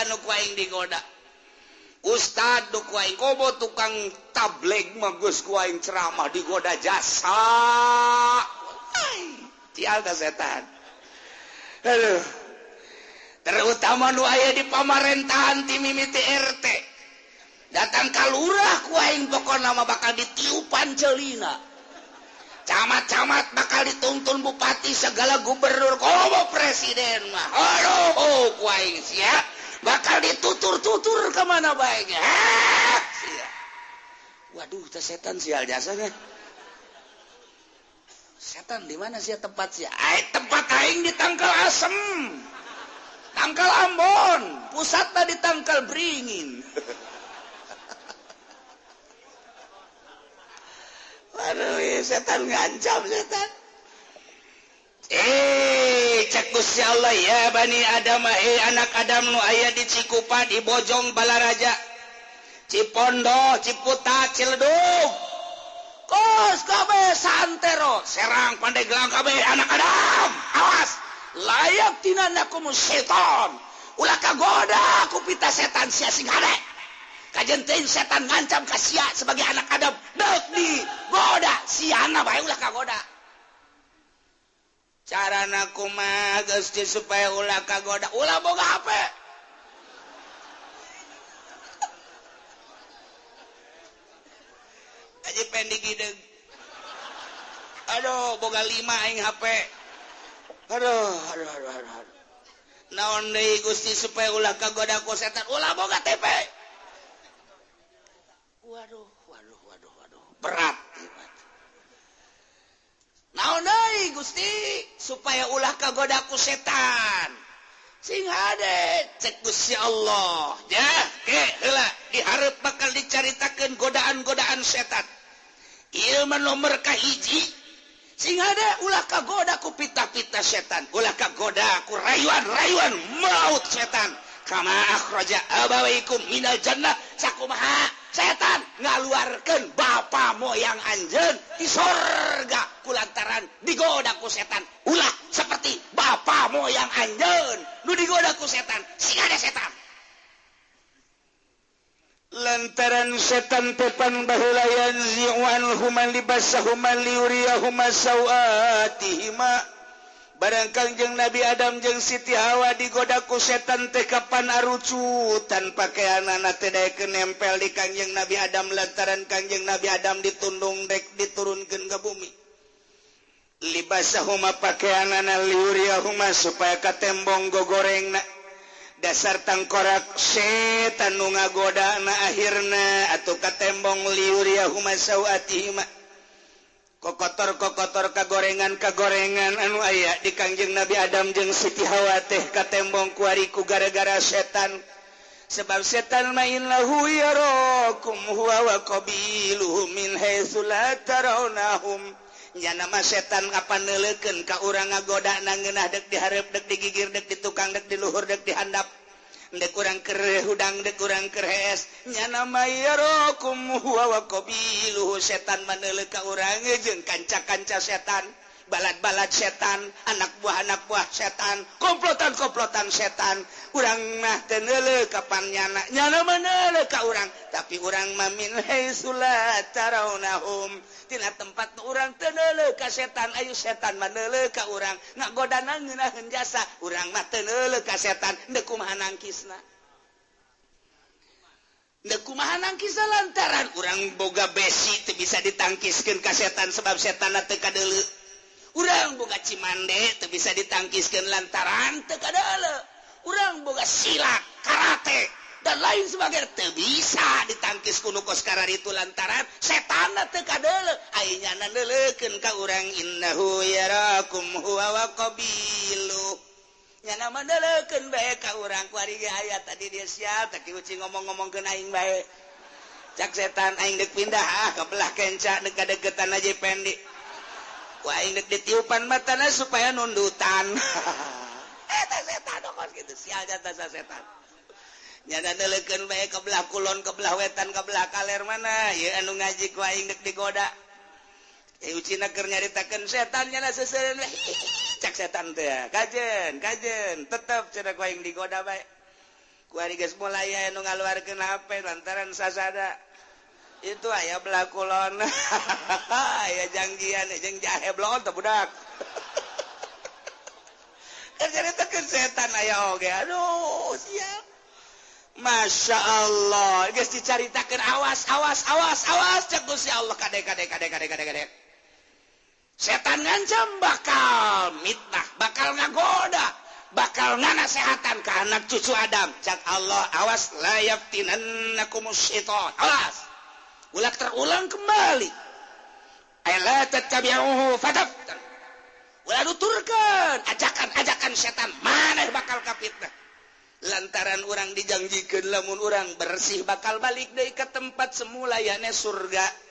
heula nu ku aing digoda. Ustad nu ku aing komo tukang tabligh mah geus ku aing ceramah digoda jasa. Cial ta setan. Aduh. Terutama nu aya di pamarentahan ti mimiti RT. Datang ka lurah ku aing pokona mah bakal ditiupan ceulina. Camat-camat bakal dituntun bupati segala gubernur komo presiden mah. Aduh, ku aing sia bakal ditutur-tutur ka mana bae ge. Sia. Waduh, teh setan sial jasanya. Setan di mana sia tempat sia? Ai tempat aing di Tangkal Asem. Tangkal Ambon, pusatna di Tangkal Beringin. Aduh, setan ngancam setan. Cek Gusti Allah ya Bani Adam, anak Adam nu aya di Cikupa, di Bojong, Balaraja, Cipondo, Ciputat, Ciledug, kos kabeh santero, Serang, Pandeglang kabeh anak Adam. Awas, layak tina nakum setan. Ulah kagoda ku pita setan sia sing hade. Kajen teuing setan ngancam ka sia sebagai anak Adam, deuk digoda siana bae ulah kagoda. Carana kumaha Gusti supaya ulah kagoda? Ulah boga HP. Aja pendik hideung. Aduh, boga 5 aing HP. Aduh, aduh, aduh, aduh. Naon deui Gusti supaya ulah kagoda ku setan? Ulah boga TV. Waduh, waduh, waduh, waduh. Berat. Naon deui Gusti supaya ulah kagoda ku setan? Sing hade cek Gusti Allah. Ya, ke heula dihareup bakal dicaritakeun godaan-godaan setan. Ieu mah nomor kahiji. Sing hade ulah kagoda ku pita-pita setan, ulah kagoda ku rayuan-rayuan maut setan. Kama akhraja abawaikum minal jannah, sakumaha setan ngaluarkeun bapa moyang anjeun di sorga kulantaran digoda ku setan. Ulah seperti bapa moyang anjeun nu digoda ku setan, sing ada setan. Lantaran setan tepan baheula yanzi'u anhuma libasahuma liyuriyahuma sawatihima. Barang Kangjeng Nabi Adam jeung Siti Hawa digoda ku setan teh kapan arucutan pakaianana teh daekeun nempel di Kangjeng Nabi Adam lantaran Kangjeng Nabi Adam ditundung dek diturunkeun ka bumi. Libasahuma pakaianana liuriyahuma supaya katembong gogorengna. Dasar tangkorak setan nu ngagodana akhirna atuh katembong liuriyahuma sawatihima. Kokotor-kokotor kagorengan-kagorengan anu aya di Kangjeng Nabi Adam jeung Siti Hawa teh katembong kuari ku gara-gara setan. Sebab setan main lahu yarakum huwa wa qabiluhu min haitsu la tarawnahum. Nya nama setan apa neuleukeun ka urang ngagodana ngeunah deuk dihareup deuk digigir deuk ditukang deuk diluhur deuk dihandap. Dek kurang keur hudang dek kurang keur hees nya nama yarakum huwa wa qabiluhu. Setan maneuleuh ka urang jeung kanca-kanca setan, balad-balad setan, anak buah-anak buah setan, komplotan-komplotan setan. Urang mah teu neuleuh kapan nyana, nyana maneuleuh ka urang, tapi urang mah min haitsu la tarawnahum. Tina tempat nu urang teu neuleuh ka setan, ayu setan maneuleuh ka urang, ngagodana ngeunaheun jasa, urang mah teu neuleuh ka setan, deuk kumaha nangkisna? Deuk kumaha nangkisna lantaran urang boga besi teu bisa ditangkiskeun ka setan sebab setanna teu kadeuleu. Urang boga cimande teu bisa ditangkiskeun lantaran teu kadeuleu. Urang boga silat, karate dan lain sebagainya teu bisa ditangkis ku nu kos kararitu lantaran setanna teu kadeuleu. Ai nyana neuleukeun ka urang innahu yarakum huwa wa qabiluh. Nyana mah neuleukeun bae ka urang kuari ge aya tadi dia siap teh uci ngomong-ngomongkeun aing bae. Cak setan aing deuk pindah ah ka belah kenca deuk kadeukeutan aja pendi. Ku aing deuk ditiupan matana supaya nundutan. Eta setan kos kitu sial jatah setan. Nyana neuleukeun bae ka belah kulon, ka belah wetan, ka belah kaler mana ieu anu ngaji ku aing deuk digoda. Ucina keur nyaritakeun setan nyana seseureun cak setan teh kajen kajen tetep cenah ku aing digoda bae. Ku Kuari geus mulai aya nu ngaluarkeun HP lantaran sasada. Itu aya belakulon. Aya janggian jeung jahe blon teh budak. Caritakeun setan aya oge. Aduh, siap. Masya Allah, geus dicaritakeun awas awas awas awas cek Gusti Allah kade kade kade kade kade kade. Setan ngancam bakal mitnah, bakal ngagoda, bakal nganasehatan ke anak cucu Adam. Cak Allah, awas la yaftinannakumus syaitan. Awas. Ulah terulang kembali. Ay la tattabi'uhu fataftan. Ulah nuturkeun ajakan-ajakan setan maneh bakal kapitnah. Lantaran urang dijanjikeun lamun urang bersih bakal balik deui ke tempat semula yakni surga.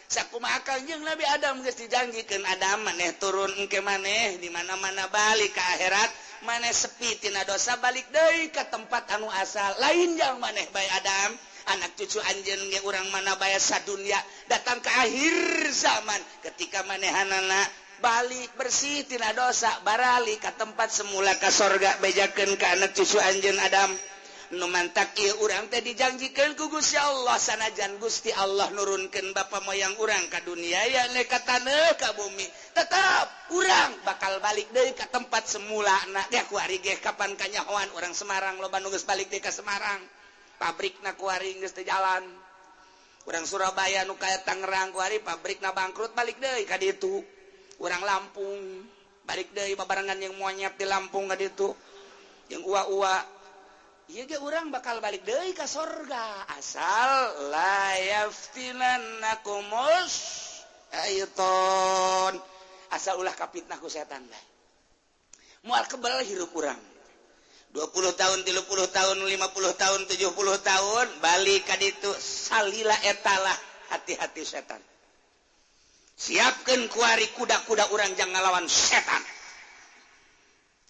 Sakumaha Kanjeng Nabi Adam geus dijanjikeun Adam maneh turun engke maneh di mana-mana balik ke akhirat maneh sepi tina dosa balik deui ka tempat anu asal lain jang maneh bae Adam anak cucu anjeun ge urang mana bae sadunya datang ke akhir zaman ketika manehanana balik bersih tina dosa barali ka tempat semula ka sorga bejakeun ka anak cucu anjeun Adam. Nu mantak ieu urang teh dijanjikeun ku Gusti Allah sanajan Gusti Allah nurunkeun bapa moyang urang ka dunia yakni ka taneuh ka bumi tetap urang bakal balik deui ka tempat semula na ge kuari ge kapan kanyahoan urang Semarang loba nu geus balik deui ka Semarang pabrikna kuari geus teu jalan urang Surabaya nu kaya Tangerang kuari pabrikna bangkrut balik deui ka ditu urang Lampung balik deui babarengan jeung monyet di Lampung ka ditu jeung ua-ua. Ieu ge urang bakal balik deui ka sorga asal la yaftinannakumus syaiton asal ulah kapitnah ku setan bae moal kebel hirup urang 20 tahun 30 tahun 50 tahun 70 tahun balik ka ditu salila etalah hati-hati setan siapkeun kuari kuda-kuda urang jang ngalawan setan.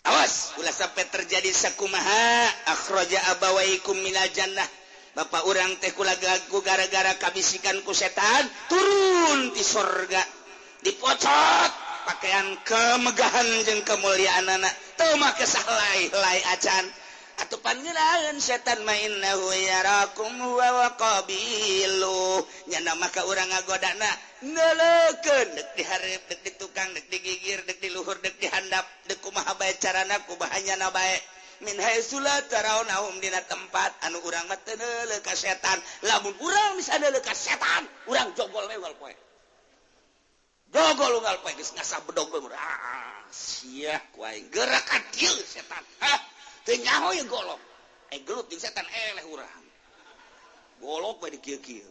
Awas, ulah sampai terjadi sakumaha akhraja abawaikum minal jannah. Bapak urang teh kulagu gara-gara kabisikan ku setan turun di sorga dipocot pakaian kemegahan jeung kemuliaanana teu make sahlai-lai acan atuh pangeunaheun setan mah innahu yarakum wa qabilu nyana maka urang ngagodana neuleukeun deuk dihareup deuk di tukang deuk digigir deuk di luhur deuk dihandap deuk kumaha bae carana kumaha nyana bae min haitsu la tarawnahum dina tempat anu urang mah teu neuleuh ka setan lamun urang bisa neuleuh ka setan urang jogol we unggal poe jogol unggal poe geus ngasah bedog we ah sia ku aing gerak ka dieu setan hah teu nyaho ye golok gelut jeung setan eleh urang golok we di kieu-kieu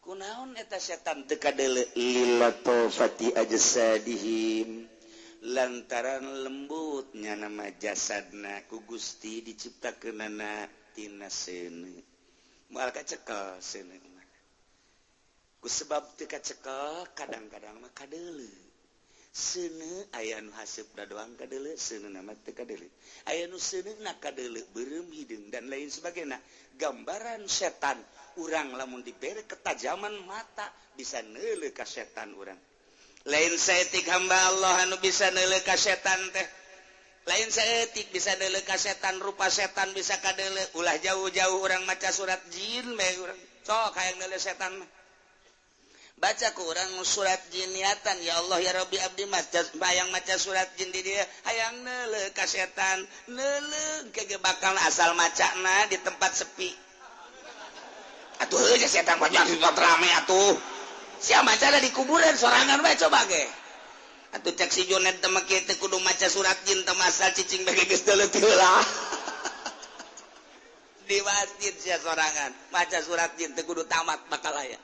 kunaon eta setan teu kadeuleu lilatofati ajsadihim lantaran lembutnya nama jasadna ku Gusti diciptakeunana tina seuneu moal kacekel seuneu mah ku sebab teu kacekel kadang-kadang mah kadeuleu seuneu aya nu haseupna doang kadeuleu seuneu mah teu kadeuleu aya nu seuneuna kadeuleu beureum hideung dan lain sebagainya. Gambaran setan urang lamun dibere ketajaman mata bisa neuleuh ka setan urang lain saeutik hamba Allah anu bisa neuleuh ka setan teh lain saeutik bisa neuleuh ka setan rupa setan bisa kadeuleuh ulah jauh-jauh urang maca surat jin bae urang sok hayang neuleuh setan mah baca ku urang surat jin niatan ya Allah ya Rabbi abdi maca bayang maca surat jin di dieu hayang neuleuh ka setan neuleuh ke bakal asal macana di tempat sepi atuh heuh setan banyak di tempat rame atuh sia maca di kuburan sorangan bae coba ge atuh cek si Junet teh mah kieu teh kudu maca surat jin teh masal cicing bae geus deuleuh heula di masjid sia sorangan maca surat jin teh kudu tamat bakal aya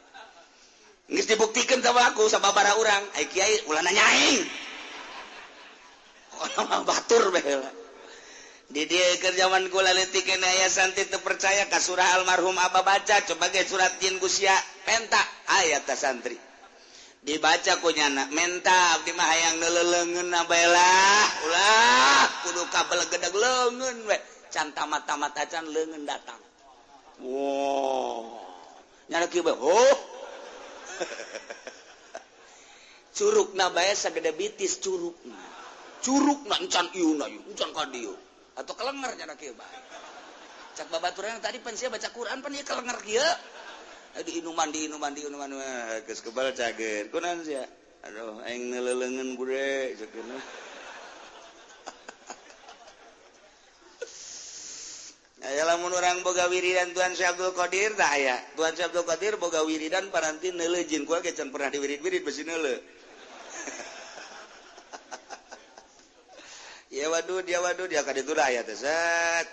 geus dibuktikeun sama aku sababaraha urang ai kiai ulah nanya aing mah batur bae heula di dieu keur zaman kula leutik keneh aya santri teu percaya ka surah almarhum abah baca coba ge surat jin ku sia penta aya tah santri dibaca ku nyana menta abdi mah hayang neuleuleungeun bae lah ulah kudu kabelegedeg leungeun we can tamat-tamat acan leungeun datang wow nyana kieu bae oh curugna bae sagede bitis curugna curugna encan ieu na ieu encan ka dieu atau kelenger nyana kieu bae Cak babaturan tadi pan sia baca Quran pan ieu kelenger kieu. Diinuman diinuman diinuman geus kebal cager. Kunaon sia? Aduh aing neuleuleungeun bude ceukna. Aya lamun urang boga wiridan Tuan Syekh Abdul Qadir tah aya. Tuan Syekh Abdul Qadir boga wiridan paranti neuleuh jin kula ge can pernah diwirid-wirid besi neuleuh. Ya wadud ya wadud ya kaditu dah aya teh set.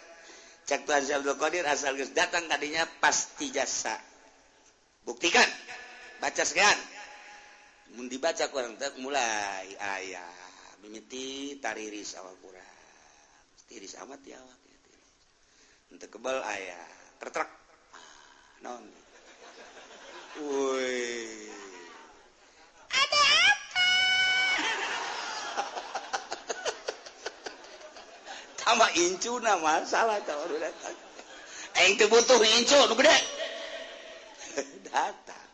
Cek Tuan Syekh Abdul Qadir asal geus datang kadinya pasti jasa. Buktikan. Baca sekian. Mun dibaca kurang teh mulai aya mimiti tariris awak urang. Tiris amat ya awak. Teu kebal aya tertrek. Naon? Woi. Ada apa? Tambah incuna masalah tah baru datang. Aing teu butuh incu nu gede. Datang.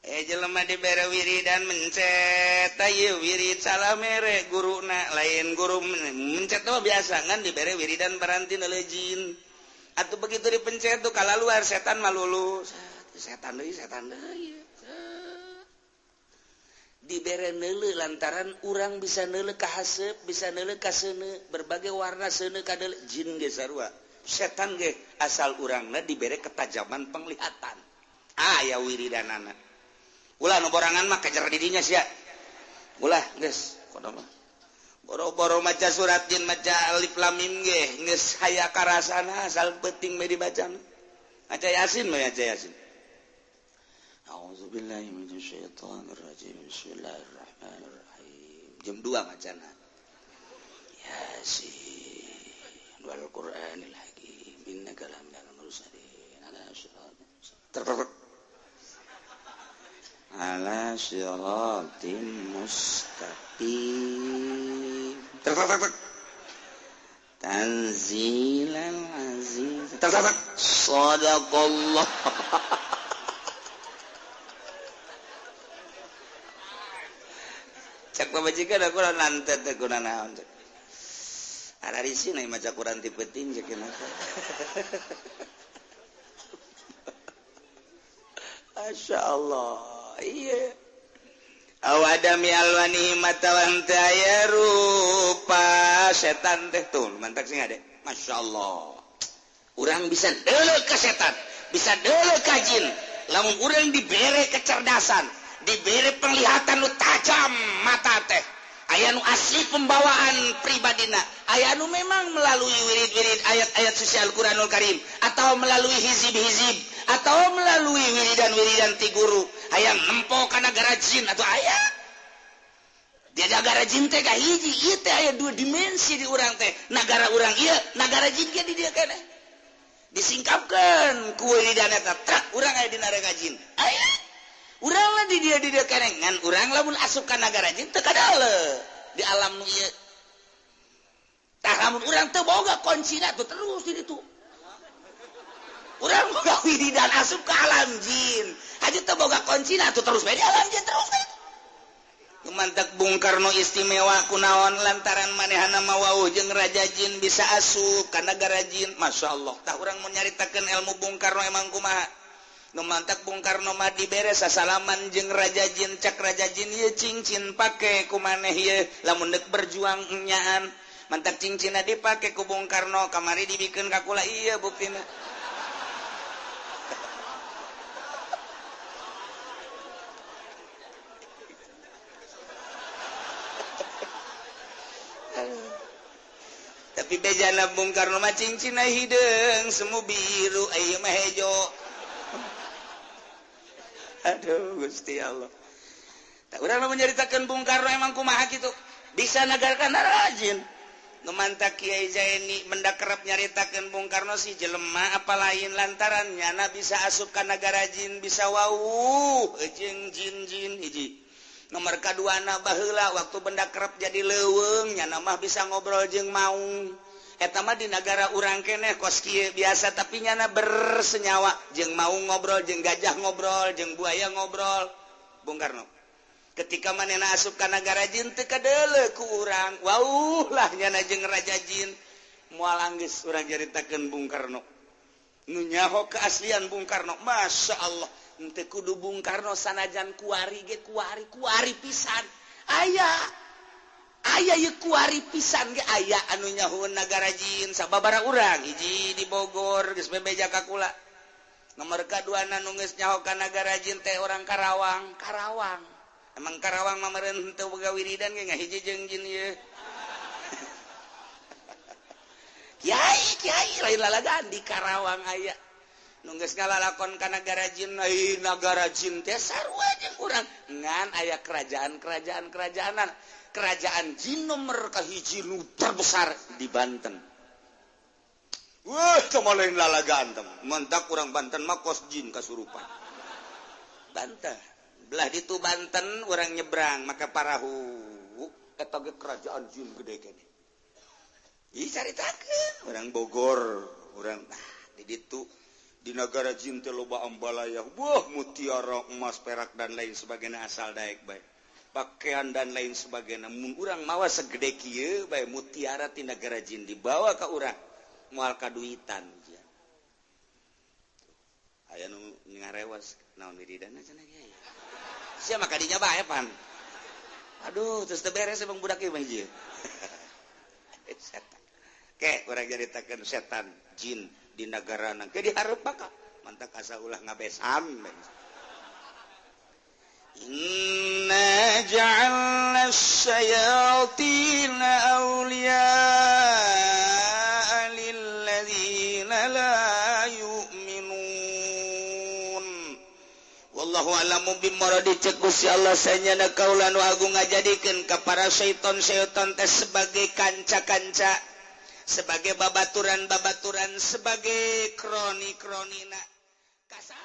Jelema dibere wiridan mencet ieu wirid salah mere guruna lain guru mencet mah biasa ngan dibere wiridan paranti neuleuh jin. Atuh begitu dipencet tuh kalaluar setan mah lulus. Setan deui setan deui. Dibere neuleuh lantaran urang bisa neuleuh ka haseup, bisa neuleuh ka seuneu, berbagai warna seuneu ka deuleuh jin ge sarua. Setan ge asal urangna dibere ketajaman penglihatan. Aya wiridanana. Ulah nu borangan mah kejar didinya sia. Ulah geus kono mah. Boro-boro maca surat jin maca alif lam mim ge geus haya karasana asal penting we dibaca. Maca Yasin mah maca Yasin. A'udzubillahi minasyaitonir rajim. Bismillahirrahmanirrahim. Jam 2 macana. Yasin wal Qur'anil Hakim innaka laminal mursalin ala siratin mustaqim. Ala siratin mustaqim. Tanzilal aziz. Sadaqallah. Cak pamajikan aku lantet teh kuna naon. Ararisi na maca Quran ti peuting cek Masya Allah. Iya. Awadami alwani matawan teh aya rupa setan teh tuh mantak sing ade. Masya Allah. Urang bisa deuleuh ka setan, bisa deuleuh ka jin. Lamun urang dibere kecerdasan, dibere penglihatan nu tajam mata teh. Aya nu asli pembawaan pribadina, aya nu memang melalui wirid-wirid ayat-ayat suci Al-Qur'anul Karim atau melalui hizib-hizib atau melalui wiridan-wiridan ti guru. Hayang nempo ka nagara jin atau aya dia nagara jin teh kahiji ieu teh aya dua dimensi di urang teh, nagara urang ieu, nagara jin ge di dieu keneh. Disingkapkeun ku wiridan eta truk urang aya di nagara jin. Aya urang lah di dieu keneh ngan urang lamun asup ka nagara jin teu kadale di alam nu ieu. Tah lamun urang teu boga kuncina tuh terus di ditu. Urang boga wiridan asup ke alam jin. Haji teu boga kuncina tuh terus bae di alam jin terus bae. Mantak Bung Karno istimewa kunaon lantaran manehana mah wauh jeung raja jin bisa asup ka nagara jin. Masya Allah. Tah urang mun nyaritakeun ilmu Bung Karno emang kumaha. Nu mantak Bung Karno mah dibere sasalaman jeung raja jin, cak raja jin ieu cincin pake ku maneh ieu lamun deuk berjuang enyaan. Mantak cincinna dipake ku Bung Karno kamari dibikeun ka kula ieu buktina. Tapi bejana Bung Karno mah cincinna hideung semu biru ieu mah hejo. Aduh Gusti Allah. Tak urang mah nyaritakeun Bung Karno emang kumaha kitu. Bisa nagarkan rajin. Nu mantak Kiai Zaini mendak kerep nyaritakeun Bung Karno si jelema apa lain lantaran nyana bisa asup ka nagara jin bisa wauh jeung jin-jin hiji. Nomor kaduana baheula waktu benda kerep jadi leuweung nyana mah bisa ngobrol jeung maung. Eta mah di nagara urang keneh kos kieu biasa tapi nyana bersenyawa jeung maung ngobrol jeung gajah ngobrol jeung buaya ngobrol. Bung Karno ketika manehna asup ka nagara jin teu kadeuleu ku urang wauh lah nyana jeung raja jin. Moal anggeus urang caritakeun Bung Karno. Nu nyaho keaslian Bung Karno, Masya Allah. Henteu kudu Bung Karno sanajan kuari ge kuari, kuari pisan. Aya aya ieu kuari pisan ge aya anu nyahoeun nagara jin sababaraha urang. Hiji di Bogor geus bebeja ka kula. Nomor kaduana nu geus nyaho ka nagara jin teh orang Karawang, Karawang. Emang Karawang mah meureun henteu boga wiridan ge ngahiji jeung jin ieu. Kiai kiai lain lalagaan di Karawang aya. Nu geus ngalalakon ka nagara jin, ai nagara jin teh sarua jeung urang. Ngan aya kerajaan-kerajaan kerajaanan. Kerajaan jin nomor kahiji nu terbesar di Banten. Wah, kumaha lain lalagaan teh. Mentak urang Banten mah kos jin kasurupan. Banten. Belah ditu Banten urang nyebrang maka parahu eta ge kerajaan jin gede keneh. Ih caritakeun urang Bogor, urang di ditu di nagara jin teh loba ambalaya, wah mutiara, emas, perak dan lain sebagainya asal daek bae. Pakaian dan lain sebagainya. Mun urang mawa segede kieu bae mutiara ti nagara jin dibawa ka urang moal kaduitan. Aya nu ngarewas naon wiridanna cenah kiai. Sia mah kadinya bae pan. Aduh, terus teu beres emang budak ieu mah hiji. Setan. Ke urang caritakeun setan jin di nagarana ke dihareup bakal mantak asa ulah ngabesan. Inna ja'alna asy-syayatina awliya'a lilladzina la yu'minun. Wallahu a'lamu bimuradi cek Gusti Allah sanyana kaula nu agung ngajadikeun ka para syaiton-syaiton teh sebagai kanca-kanca, sebagai babaturan-babaturan, sebagai kroni-kronina. Kasar